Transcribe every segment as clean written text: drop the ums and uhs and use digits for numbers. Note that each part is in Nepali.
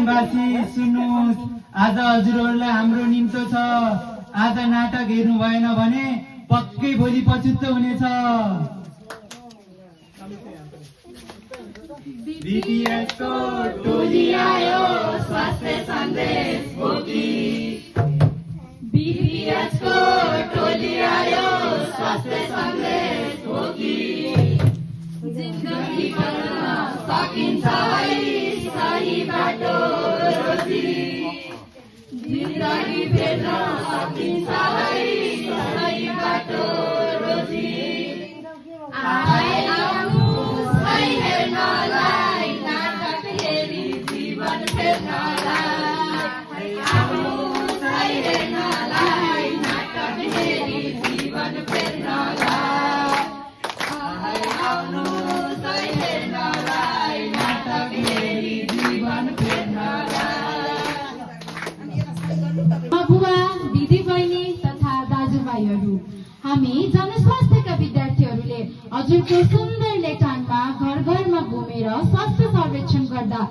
लेटाङवासी सुन्नुहोस्, आज हजुरहरूलाई हाम्रो निम्तो छ। आज नाटक हेर्नु भएन भने पक्कै भोलि पछुतो हुनेछ। बीटीएस को टोली आयो, स्वास्थ्य सन्देश बोकी। बीटीएस को टोली आयो, स्वास्थ्य सन्देश बोकी। जिन्दगी बन्न सकिन्छ है सही बाटो रोजी। जिन्दगी फेर्न सकिन्छ है सही बाटो रोजी। आउनुहोस् है हेर्नलाई, नाटक हेरी जीवन फेर्नलाई। आउनुहोस् है हेर्नलाई, नाटक हेरी जीवन फेर्नलाई। आउनुहोस् है हेर्नलाई, नाटक हेरी जीवन फेर्नलाई। बुबा, दिदी बहिनी तथा दाजुभाइहरू, हामी जनस्वास्थ्यका विद्यार्थीहरूले हजुरको सुन्दर लेटाङमा घर घरमा घुमेर स्वास्थ्य सर्वेक्षण गर्दा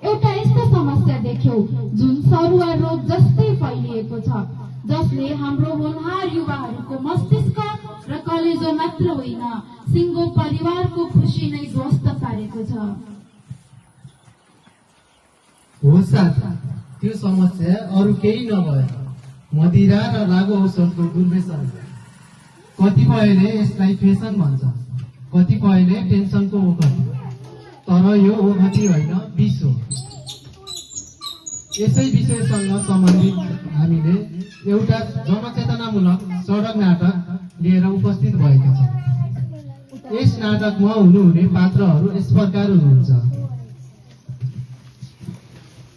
एउटा यस्तो समस्या देख्यौं जुन सरुवा रोग जस्तै फैलिएको छ, जसले हाम्रो होनहार युवाहरूको मस्तिष्क र कलेजो मात्र होइन, सिङ्गो परिवारको खुसी नै ध्वस्त पारेको छ। हो साथी, त्यो समस्या अरू केही नभएर मदिरा र लागु औषधको दुर्व्यसन। कतिपयले यसलाई फेसन भन्छ, कतिपयले टेन्सनको ओखती, तर यो ओखती होइन, विष हो। यसै विषयसँग सम्बन्धित हामीले एउटा जनचेतनामूलक सडक नाटक लिएर उपस्थित भएका छौँ। यस नाटकमा हुनुहुने पात्रहरू यस प्रकार हुनुहुन्छ।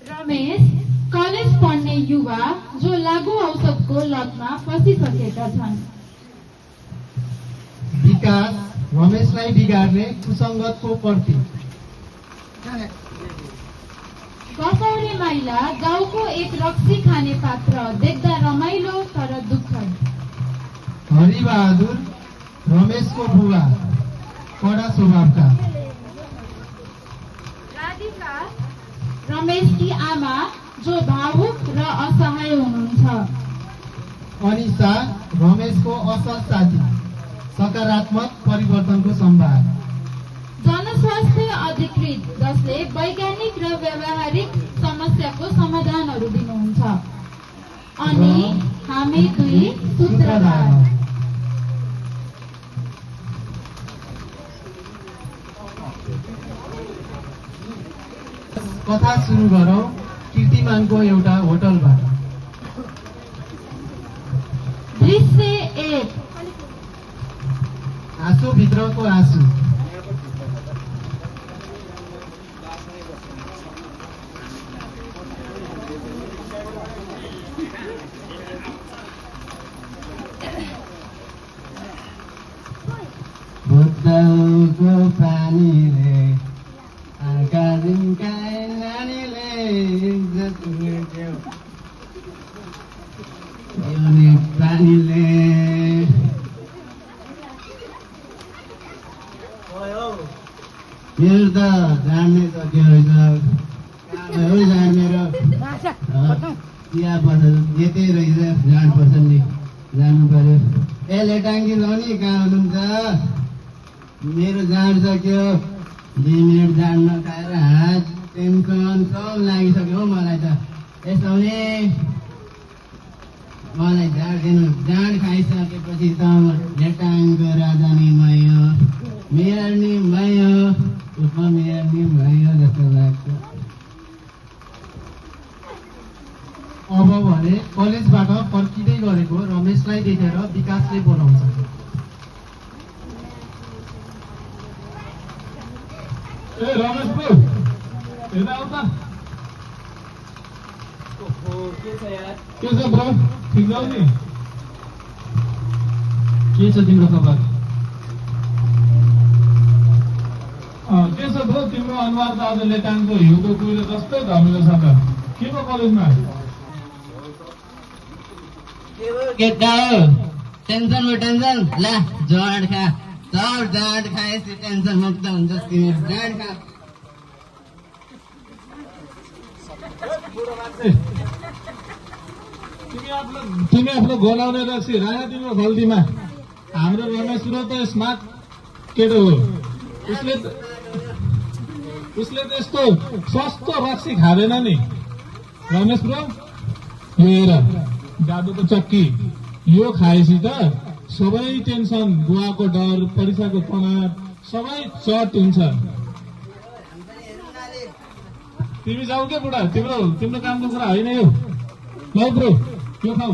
रमेश, कलेज पढ्ने युवा जो लागु औषधको लतमा फसिसकेका छन्। विकास, रमेशलाई बिगार्ने कुसङ्गतको प्रतीक। कसौरे माइला, गाउँको एक रक्सी खाने पात्र, देख्दा रमाइलो तर दुःखद। हरिबहादुर, रमेशको बुबा, कडा स्वभावका। राधिका, रमेशकी आमा जो भावुक र असहाय हुनुहुन्छ। अनिसा, रमेशको असल साथी, सकारात्मक परिवर्तनको सम्भावना। जनस्वास्थ्य अधिकृत, जसले वैज्ञानिक र व्यावहारिक समस्याको समाधानहरू दिनुहुन्छ। अनि हामी दुई सूत्रधार। कथा सुरु गरौँ कीर्तिमानको एउटा होटलबाट। दृश्य 1। आँसु भित्रको आँसु। बुद्धको पानीले आँखा झिम्काए नानीले इज्जत लुट्यो। पिउने पानीले मेरो त जान्ने सक्यो रहेछ। कहाँ जान्ने र चिया पर्छ यतै रहेछ, जानुपर्छ नि, जानु पर्यो। ए लेटाङ्गी नि कहाँ हुनुहुन्छ? मेरो जान सक्यो, 2 मिनट जान नखाएर हात टेन्सन सब लागिसक्यो हौ मलाई त। यसो नि मलाई झाड दिनु, जाँड खाइसकेपछि त लेटाङको राजधानी भयो, मेयर नि भयो, उपमेयर नि भयो जस्तो लाग्छ। अब भने कलेजबाट फर्किँदै गरेको रमेशलाई देखेर विकासले बोलाउँछ। ए रमेश ब्रो, हेर्दा आउँदा के छ ब्रो, ठिक जाऊ नि? के छ तिम्रो खबर? के छ ब्रो, तिम्रो अनुहार त आज लेटाङको हिउँको कुहिरो जस्तै धमिलो छ त। के पो कलेजमा? केटा हो, टेन्सन हो टेन्सन, ला जाँड खा, सब जाँड खाएपछि टेन्सन मुक्त हुन्छ तिमी, जाँड खा। तिमी आफ्नो गोलाउने रक्सी राजा तिम्रो गल्तीमा। हाम्रो रमेश ब्रो त स्मार्ट केटो हो। उसले त यस्तो सस्तो रक्सी खाँदैन नि रमेश ब्रो। यो हेर जादुको चक्की, यो खाएपछि त सबै टेन्सन, बुवाको डर, परीक्षाको तनाव सबै चट हुन्छ। तिमी जाऊ क्या बुढा, तिम्रो कामको कुरा होइन यो। लौ ब्रो यो खाऊ।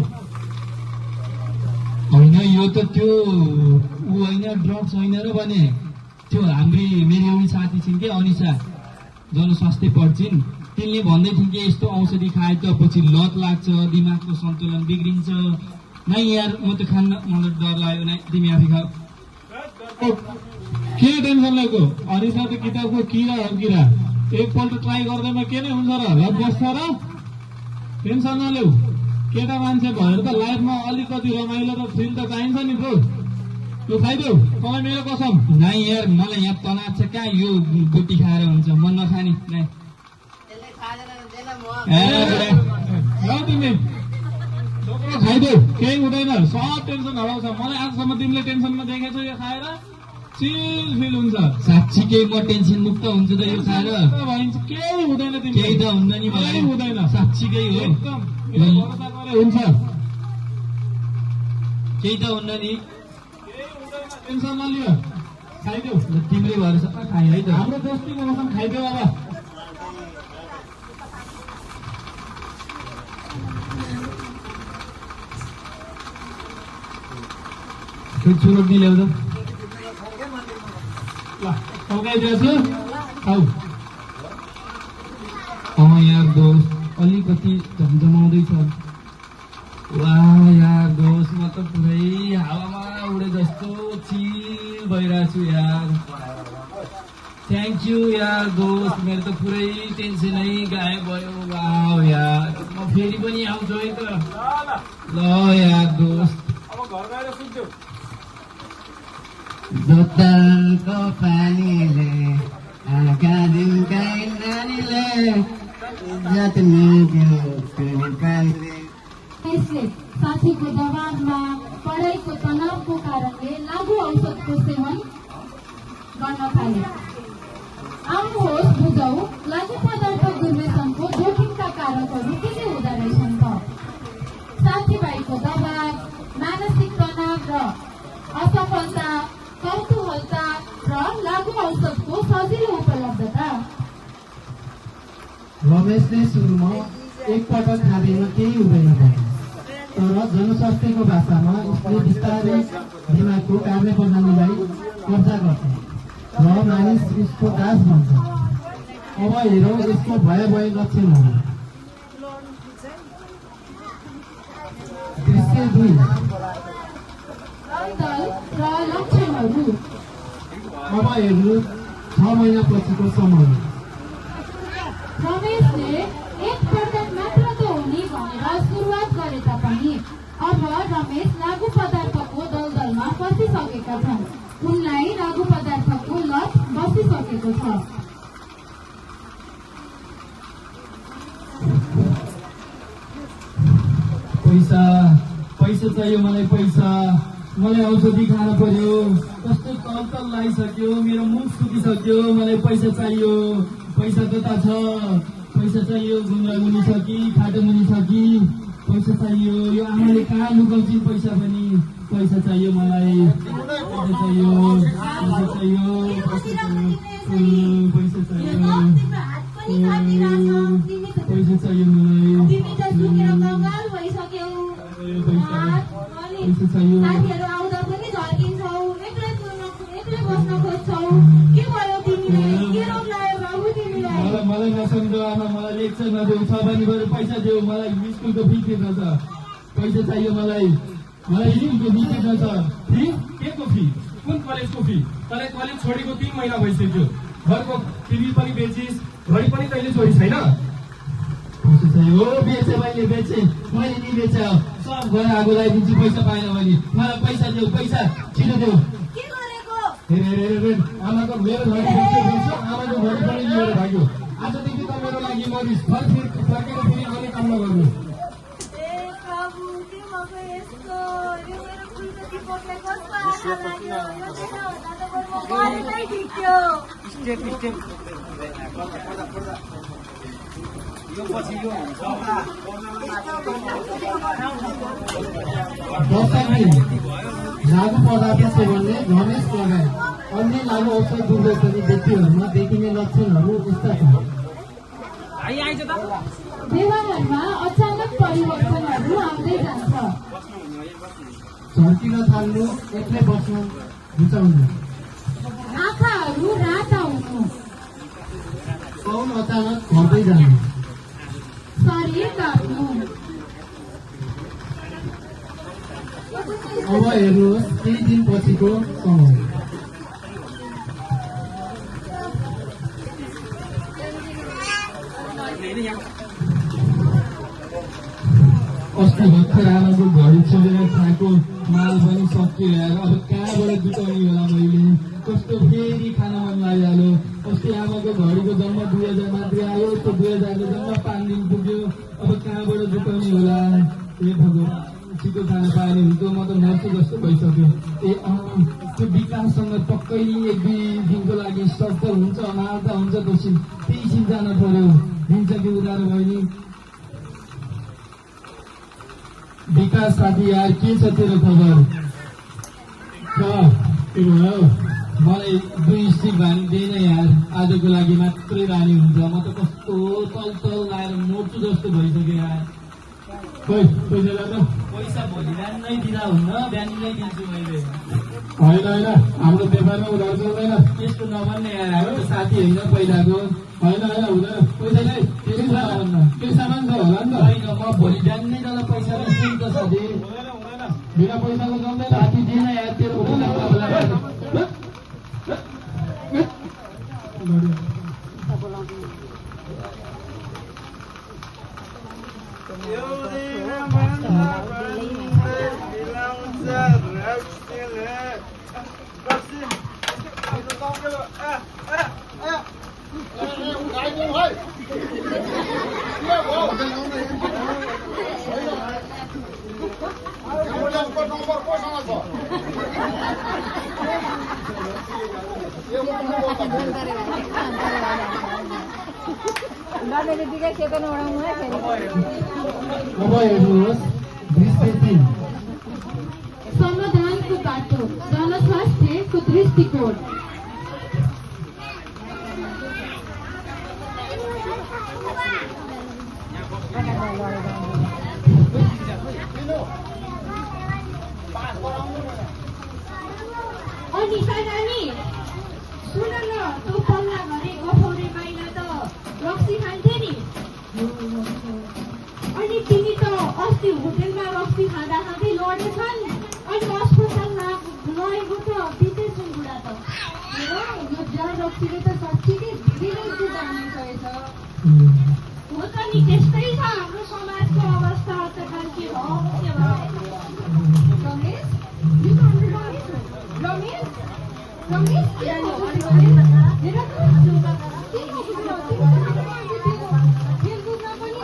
होइन यो त त्यो ऊ होइन, ड्रग्स होइन र भने त्यो हाम्रै मेरो एउटी साथी छिन् कि अनिसा, जनस्वास्थ्य पढ्छिन्। तिनले भन्दै थिइन् कि यस्तो औषधि खाए त पछि लत लाग्छ, दिमागको सन्तुलन बिग्रिन्छ। नै यार म त खान्न, मलाई डर लाग्यो। नै तिमी आफै खाऊ। के टेन्सन लिएको? अनिसा त किताबको किरा हो किरा। एकपल्ट ट्राई गर्दैमा के नै हुन्छ र? लत बस्छ र? टेन्सन नलेऊ। केटा मान्छे भएर त लाइफमा अलिकति रमाइलो र थ्रिल त चाहिन्छ नि ब्रो। यो खाइदेऊ, तँलाई मेरो कसम। नै यार मलाई यहाँ तनाव छ, कहाँ यो गोटी खाएर हुन्छ, मन नखाने। नै जाऊ तिमी खाइदेऊ, केही हुँदैन, सब टेन्सन हराउँछ। मलाई आजसम्म तिमीले टेन्सनमा देखेछौ यो खाएर? चिल फिल हुन्छ। साँच्चीकै म टेन्सन मुक्त हुन्छ त यो खाएर? भइन्छ, केही हुँदैन तिमी। केही त हुन्न नि मलाई, केही हुँदैन। साँच्चीकै हो, एकदम भरोसा गरे हुन्छ। केही त हुन्न नि। टेन्सन नलियो, खाइदेऊ। तिम्रै भरोसा खाए है त। हाम्रो दोस्तीको कसम खाइदेऊ अब। छुरो दिल्याउ त। ल टोकाइदिएछु, खाऊ। यार दोस्त अलिकति झमझमाउँदैछ। वाह यार दोस्त, म त पुरै हावामा उडे जस्तो चिल भइरहेको छु यार। थ्याङ्क यू यार दोस्त, मेरो त पुरै टेन्सनै गायब भयो। वाह यार, म फेरि पनि आउँछु है त। ल यार दोस्त। अब घर गएर सुत्देऊ। बोतलको पानीले आँखा दिनकै नानीले इज्जत मिल्यो पानीले। यसले साथीको दबावमा, पढाइको तनावको कारणले लागु औषधको सेवन गर्न थाले। आउनुहोस् बुझौँ लागु पदार्थ दुर्व्यसनको जोखिमका कारकहरू के के हुँदो रहेछन् त। साथीभाइको दबाव, मानसिक तनाव र असफलता, कौतूहलता र लागु औषधको सजिलो उपलब्धता। रमेशले सुरुमा एकपटक खाँदैमा केही हुँदैन भयो, तर जनस्वास्थ्यको भाषामा यसले बिस्तारै दिमागको कार्य प्रणालीलाई कब्जा गर्छ र मानिस यसको दास बन्छ। अब हेरौँ यसको भयावह लक्षणहरू। दृश्य 2। दल र लक्षणहरू। अब हेर्नु 6 महिनापछिको समय। रमेशले एकपटक मात्र त हुने भनेर सुरुवात गरे तापनि अब रमेश लागु पदार्थको दलदलमा फसिसकेका छन्। उनलाई लागु पदार्थको लत बसिसकेको छ। पैसा पैसा चाहियो मलाई, पैसा। मलाई औषधि खान पर्यो, कस्तो तल लागिसक्यो, मेरो मुख सुकिसक्यो। मलाई पैसा चाहियो। पैसा कता छ? पैसा चाहियो। गुन्द्रामुनि छ कि खाटोमुनि छ कि? पैसा चाहियो। यो आमाले कहाँ लुकाउँछिन् पैसा पनि? पैसा चाहियो मलाई, पैसा चाहियो, पैसा चाहियो, पैसा चाहियो, पैसा चाहियो, पैसा चाहियो मलाई। पैसा चाहियो। साथीहरू आउँदा पनि झर्किन्छौ, एक्लै बस्न खोज्छौ। के भयो तिमीलाई? के रोग लाग्यो बाबु तिमीलाई? मलाई नसम्झो आमा, मलाई लेक्चर नदेऊ। छ भने बरु पैसा देऊ, मलाई स्कुलको फी तिर्न छ। पैसा चाहियो मलाई, मलाई स्कुलको फी तिर्न छ। फी? के को फी? कुन कलेजको फी? तँलाई कलेज छोडेको 3 महिना भइसक्यो। घरको टिभी पनि बेचिस, घडी पनि कहिले छोडी छैन। पैसा चाहियो। बेचे मैले, बेचे मैले नि बेचे, सब घर आगो लगाइदिन्छु पैसा पाएन भने। मलाई पैसा देऊ, पैसा छिटो देऊ। के गरेको? हेर आमाको मेरो घर बेच्यो, आमाको घर पनि लिएर भाग्यो। आजदेखि त मेरो लागि मरिस, फर्केर सकेर फेरि अलिक काम नगर्नु। लागू पदार्थ सेवनले रमेश लगायत अन्य लागू औषध दुर्व्यसनी व्यक्तिहरूमा देखिने लक्षणहरू यस्ता छन्। व्यवहारमा अचानक परिवर्तनहरू आउँदै जान्छ। झर्किन थाल्नु, एक्लै बस्नु रुचाउनु, आँखाहरू राता हुनु, कौन अचानक घट्दै जानु, शरीर काट्नु। अब हेर्नुहोस् केही दिन पछिको समय। अस्ति भर्खर आमाको घडी छोडेर खाएको माल पनि सकियो यार। अब कहाँबाट जुटाउने होला मैले? कस्तो फेरि खान मन लागिहाल्यो। अस्ति आमाको घडीको जम्मा 2000 मात्रै आयो, त्यो 2000ले जम्मा 5 दिन पुग्यो। अब कहाँबाट जुटाउने होला? ए भगवान्, छिटो खान पाएन हुन्थ्यो, म त मर्छु जस्तो भइसक्यो। त्यो विकाससँग पक्कै 1-2 दिनको लागि स्ट्रक्चर हुन्छ, मार्ता हुन्छ, त्यही छिन जान पर्यो। दिन्छ कि उधारो बहिनी? विकास साथी यार, के छ तेरो खबर? मलाई 2 स्टिक भानी दिएन यार, आजको लागि मात्रै भानी हुन्छ। म त कस्तो चल लाएर मोर्छु जस्तो भइसक्यो यार। खोइ पैसा ल्याएर पैसा भोलि बिहान नै दिँदा हुन्न, बिहान नै दिन्छु मैले। होइन हाम्रो व्यापारमा उधार चल्दैन। त्यस्तो नभन्ने यार, हाम्रो साथी होइन पहिलाको। होइन हुँदैन, पैसा नै के सामान छ होला नि त? होइन, म भोलि बिहान नै तँलाई पैसा दिन्छु नि त साथी। बिना पैसाको जम्दैन। साथी दिएन यार, तेरो समाधानको बाटो, जनस्वास्थ्यको दृष्टिकोण। निशा नानी सुन न, तँ पल्ला घरे गफौरे माइला त रक्सी खान्थे नि। अनि तिमी त अस्ति होटेलमा रक्सी खाँदा खाँदै लडेछन्, अनि अस्पतालमा लगेको त बितेछन् बुढा त। यो जार रक्सीले त साँच्चीकै धेरै बिगार्नु गएछ। हो त नि, त्यस्तै छ हाम्रो समाजको अवस्था। त के भयो के भयो? रमेश, यो त हाम्रो रमेश हो। रमेश रमेश खेलकुदमा पनि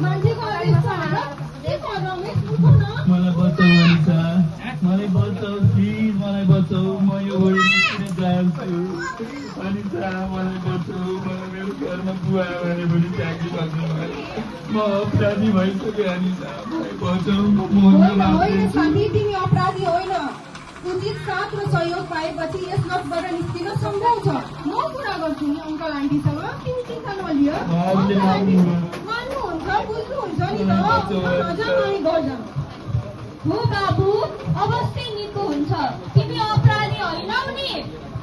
मान्छेको मलाई बचाऊ अनिसा, मलाई बचाऊ प्लिज, मलाई बचाऊ। म यो घडी निस्किन चाहन्छु अनिसा, मलाई बचाऊ। मलाई मेरो घरमा बुवा आमाले पनि चाकरी सक्नु भयो। म अपराधी भइसकेँ अनिसा, मलाई बचाऊ। होइन साथी, तिमी अपराधी होइन। उचित साथ र सहयोग पाएपछि यस लतबाट निस्किन सम्भव छ। म कुरा गर्छु नि अङ्कल आन्टीसँग, तिमी चिन्ता नलियो। मान्नुहुन्छ, बुझ्नुहुन्छ नि त? हो बाबु, अवश्य निको हुन्छ। तिमी अपराधी होइनौ नि,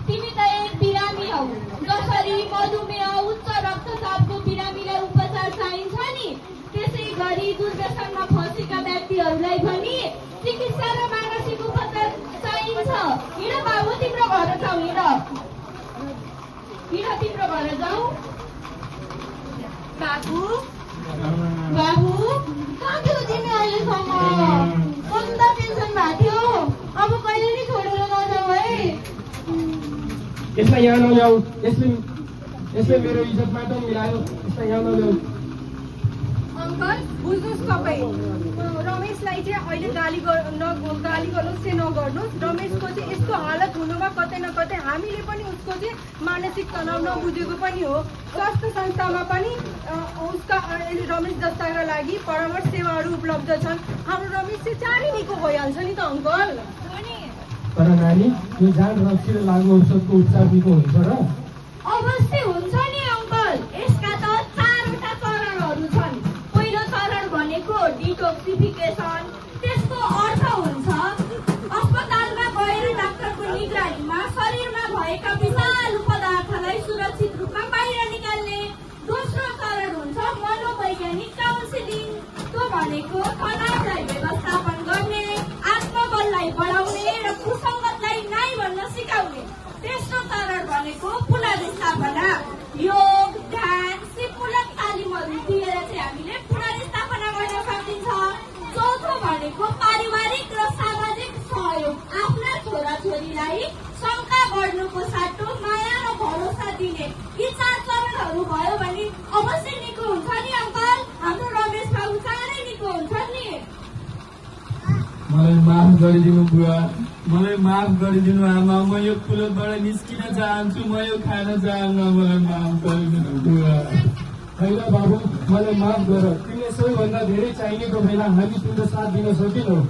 तिमी त एक बिरामी हौ। जसरी मधुमेह, उच्च रक्तचापको बिरामीलाई उपचार चाहिन्छ नि, त्यसै गरी दुर्व्यसनमा फँसेका व्यक्तिहरूलाई पनि चिकित्सा र मानसिक उपचार चाहिन्छ। हिँड बाबु, तिम्रो घर जाऊ। हिँड तिम्रो घर जाऊ। बाबु बाबु, कहाँ थियो तिमी अहिलेसम्म? कस्तो टेन्सन भएको थियो? अब कहिले नि छोडेर नजाऊ है। यसलाई यहाँ नल्याऊ, यसले मेरो इज्जतमा त मिलायो, यसलाई यहाँ नल्याऊ। अङ्कल बुझ्नुहोस् तपाईँ, रमेशलाई चाहिँ अहिले गाली गर्नुहोस् चाहिँ नगर्नुहोस्। रमेशको चाहिँ यस्तो हालत हुनुमा कतै न कतै हामीले पनि उसको चाहिँ मानसिक तनाव नबुझेको पनि हो। स्वास्थ्य संस्थामा पनि उसका रमेश जस्ताका लागि परामर्श सेवाहरू उपलब्ध छन्। हाम्रो रमेश चाहिँ चाँडै निको भइहाल्छ नि त अङ्कल। तर नानी, यो जाँड रक्सी र लागु औषधको उपचार निको हुन्छ र? अवश्य हुन्छ नि अङ्कल। यसका त 4वटा चरणहरू छन्। पहिलो चरण भनेको डिटोक्सिफिकेसन। त्यसको अर्थ हुन्छ अस्पतालमा गएर डाक्टरको निगरानीमा शरीरमा भएका विषालु पदार्थलाई सुरक्षित रूपमा बाहिर निकाल्ने। दोस्रो चरण हुन्छ मनोवैज्ञानिक काउन्सिलिङ। त्यो भनेको तनावलाई व्यवस्थापन गर्ने, आत्मबललाई बढाउने र कुसङ्गतलाई नाइ भन्न सिकाउने। तेस्रो चरण भनेको पुनर्स्थापना। योग, ध्यान, सिपमूलक तालिमहरू दिएर चाहिँ हामीले पुनर्स्थापना गर्न सकिन्छ। चौथो भनेको पारिवारिक र सामाजिक सहयोग। आफ्ना छोराछोरीलाई शङ्का गर्नुको साटो माया र भरोसा दिने। यी 4 चरणहरू भयो भने अवश्य निको हुन्छ नि अङ्कल। हाम्रो रमेश बाबु चाँडै निको हुन्छ नि। मलाई माफ गरिदिनु बुवा, मलाई माफ गरिदिनु आमा। म यो कुलतबाट निस्किन चाहन्छु, म यो खान चाहन्न। मलाई माफ गरिदिनु बुवा। होइन बाबु, मलाई माफ गर। तिमीले सबैभन्दा धेरै चाहिएको बेला हामी तिम्रो साथ दिन सकेनौँ।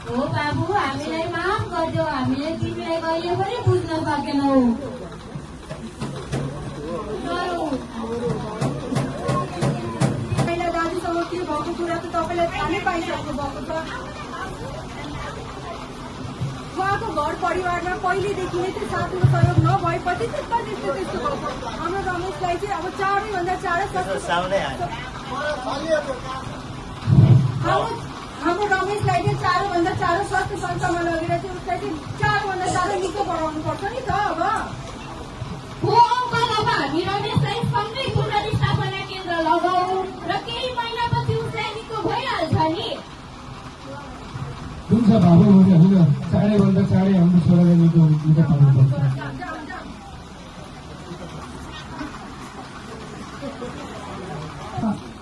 हो बाबु, हामीलाई माफ गरिदेऊ। हामीले तिमीलाई कहिले पनि बुझ्न सकेनौ। पहिला दाजुसँग के भएको कुरा त तपाईँलाई थाहा नै पाइसक्नु भएको छ। उहाँको घर परिवारमा पहिलेदेखि नै त्यो साथीको सहयोग नभएपछि त्यस्तो भएको। हाम्रो रमेशलाई चाहिँ अब चाँडैभन्दा चाँडै हाम्रो रमेशलाई चाहिँ चाँडोभन्दा चाँडो स्वास्थ्य संस्थामा लगेर चाहिँ उसलाई चाहिँ चाँडोभन्दा चाँडो निको बनाउनुपर्छ नि त। अब हो अङ्कल, अब हामी रमेशलाई सँगै पुनर्स्थापना केन्द्र लगाऊ र केही महिनापछि उसलाई निको भइहाल्छ नि। हुन्छ बाबु, होइन, चाँडैभन्दा चाँडै हाम्रो छोरालाई निको पार्नुपर्छ।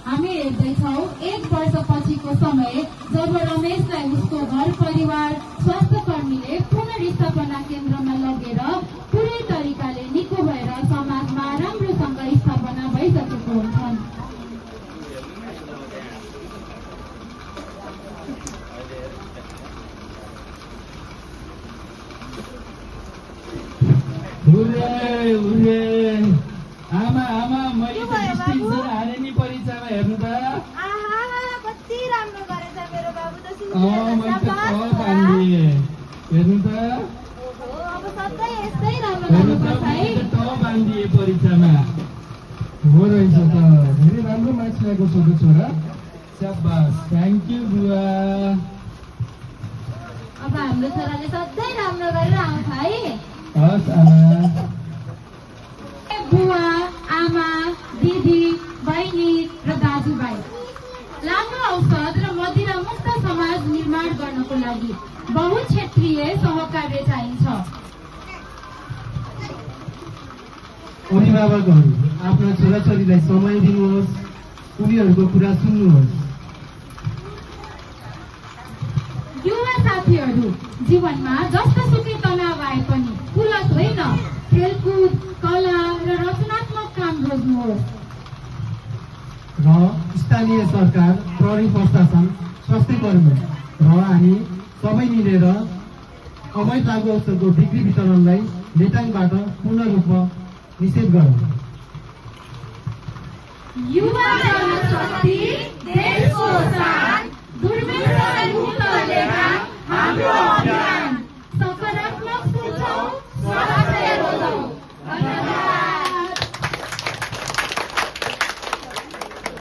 हामी हेर्दैछौँ 1 वर्षपछिको समय जब रमेशलाई उसको घर परिवार स्वास्थ्य कर्मीले पुनर्स्थापना केन्द्रमा लगेर पुरै तरिकाले निको भएर समाजमा राम्रोसँग स्थापना भइसकेको हुन्छन्। आमा आमा, मैले डिस्टिङसन हाने नि परीक्षामा। हेर्नु त, कति राम्रो गरेछ मेरो बाबु त। मैले त पानिदिए। हेर्नु त, अब सधैँ यस्तै राम्रो हेर्नु त, गर्नुपर्छ है। मैले त पानिदिए परीक्षामा। हो रहेछ त, धेरै राम्रो मार्क्स ल्याएको छ त छोरा। शाबास, थ्याङ्क यू बुवा। अब हाम्रो छोराले सधैँ राम्रो गरेर आउँछ है। हस् आमा। बुवा, आमा, दिदी, बहिनी र दाजुभाइ, लागु औषध र मदिरा मुक्त समाज निर्माण गर्नको लागि बहुक्षेत्रीय सहकार्य चाहिन्छ। अभिभावकहरू आफ्ना छोराछोरीलाई समय दिनुहोस्, उनीहरूको कुरा सुन्नुहोस्। युवा साथीहरू, जीवनमा जस्तोसुकै तनाव आए पनि कुलत होइन, खेलकुद, कला र रचनात्मक काम रोज्नुहोस्। र स्थानीय सरकार, प्रहरी प्रशासन, स्वास्थ्य कर्मी र हामी सबै मिलेर अवैध लागु औषधको बिक्री वितरणलाई लेटाङबाट पूर्ण रूपमा निषेध गरौँ। युवा जनशक्ति